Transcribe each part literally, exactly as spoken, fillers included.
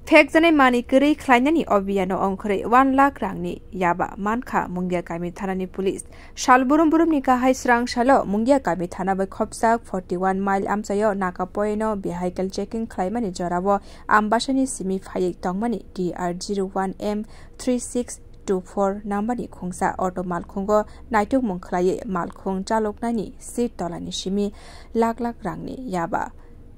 Thekjanai manwi kwrwi khlainani obiyano ongkhorwi one lakh rangni yaba mankha Mungia kami thanani police. Sal burum burumni kahai srang salo Mungia kami thana bai khopsa forty one mile amchaio naka poino vehicle checking khlaimani jorao Ambasani simi phaiwi tongmani T R zero one M three six two four numberni khungsa auto malkhungo naitukmung khlaiwi malkhung chaloknani seat tolani simi lakh lakh rangni yaba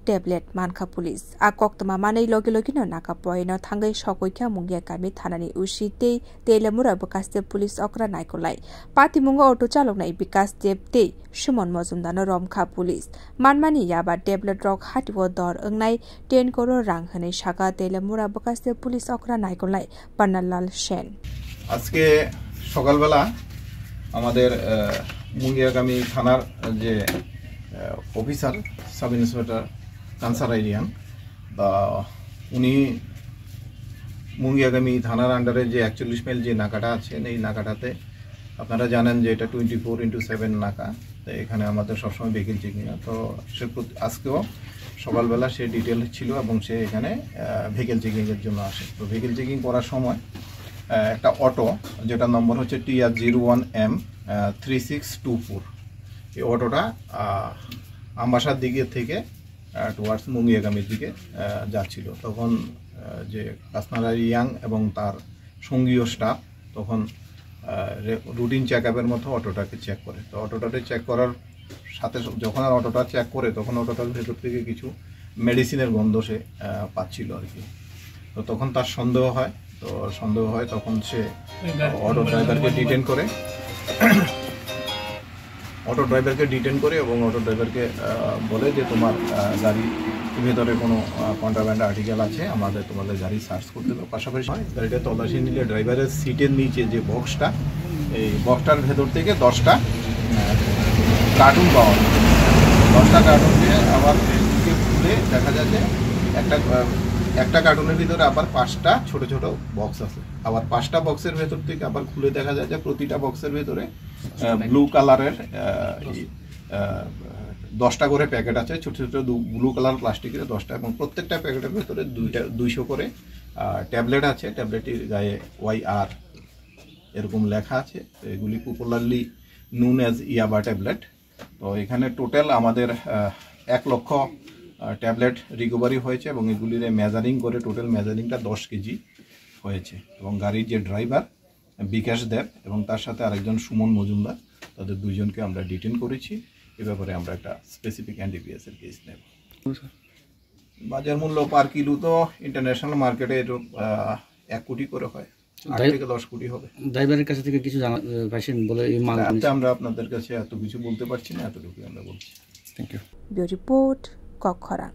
tablet mankha police. A koktwma manwi logi logino naka poino thangwi sokoikha Mungia kami thanani O C tei Telamura Bwkhaste police okra naikolnai. Patimungo auto chaloknai Bikas Deb tei Suman Mojumdarno romkha police. Manmani yaba tablet rok hatio dor wngnai ten crore rang hwnwi saka Telamura Bwkhaste police okra naikolnai Panalal Sen. আজকে সকালবেলা আমাদের আহ, মুঙ্গিয়াকামি থানার যে officer, sub inspector কানসার আইরিয়ান, তা উনি মুঙ্গিয়াকামি থানার আন্ডারে যে একচল্লিশ মাইল যে নাকাটা আছে, এই নাকাটাতে আপনারা জানেন যে এটা টোয়েন্টি ফোর ইন্টু সেভেন নাকা। তো এখানে আমাদের সবসময় ভেহিকেল চেকিং হয়। তো সে প্রতি- আজকেও সকালবেলা সে ডিটেল ছিল এবং সে এখানে ভেহিকেল চেকিংয়ের জন্য আসে। তো ভেহিকেল চেকিং করার সময় আহ, একটা অটো, যেটা নম্বর হচ্ছে T R zero one M three six two four, এই অটোটা আহ, আমবাসার দিকে থেকে টুয়ার্ডস মুঙ্গিয়াকামির দিকে আহ, যাচ্ছিল। তখন আহ, যে কাসনারা ইয়াং এবং তার সঙ্গীয় স্টাফ তখন রুটিন চেক আপের মতো অটোটাকে চেক করে। তো অটোটাকে চেক করার সাথে সাথে যখন আর অটোটা চেক করে, তখন অটোটার ভেতর থেকে কিছু মেডিসিনের গন্ধ সে আহ, পাচ্ছিল আর কি। তো তখন তার সন্দেহ হয়। তো সন্দেহ হয়, তখন সে অটো ড্রাইভারকে ডিটেন করে। অটো ড্রাইভারকে ডিটেন করে এবং অটো ড্রাইভারকে আহ, বলে যে তোমার আহ, গাড়ির ভেতরে কোনো কন্ট্রাব্যান্ড আর্টিকেল আছে, আমাদের তোমাদের গাড়ি সার্চ করতে হবে। পাশাপাশি হয়, গাড়িটা তল্লাশি নিলে ড্রাইভারের সিটের নিচে যে বক্সটা, এই বক্সটার ভেতর থেকে দশটা কার্টুন পাওয়া যায়। দশটা কার্টুন দিয়ে আবার এদিকে খুলে দেখা যায় যে একটা আহ, একটা কার্টুনের ভিতরে আবার পাঁচটা ছোট ছোট বক্স আছে। আবার পাঁচটা বক্সের ভেতর থেকে আবার খুলে দেখা যায় যে প্রতিটা বক্সের ভেতরে ব্লু কালারের দশটা করে প্যাকেট আছে, ছোট ছোট ব্লু কালার প্লাস্টিকের দশটা, এবং প্রত্যেকটা প্যাকেটের ভেতরে দুইটা দুইশো করে ট্যাবলেট আছে। ট্যাবলেটটির গায়ে ওয়াই আর এরকম লেখা আছে। তো এগুলি পপুলারলি নোন অ্যাজ ইয়াবা ট্যাবলেট। তো এখানে টোটাল আমাদের আহ, এক লক্ষ ট্যাবলেট রিকভারি হয়েছে এবং এগুলির মেজারিং করে টোটাল মেজারিংটা দশ কেজি হয়েছে। এবং গাড়ির যে ড্রাইভার বিকাশ দেব এবং তার সাথে আরেকজন সুমন মজুমদার, তাদের দুইজনকে আমরা ডিটেন করেছি। এ ব্যাপারে আমরা একটা স্পেসিফিক এনডিপিএস এর কেস নেব। বাজার মূল্য পার কিলো তো ইন্টারন্যাশনাল মার্কেটে এটা আহ, এক কোটি করে হয়, আট ড্রাই- থেকে দশ কোটি হবে। ড্রাইভারের কাছ থেকে কিছু জানা আহ, পাইছেন বলে এই মাল তাতে নিয়ে? আমরা আপনাদের কাছে এত কিছু বলতে পারছি না, এতটুকুই আমরা বলছি। Thank you. ব্যুরো রিপোর্ট, কক্ষরাং।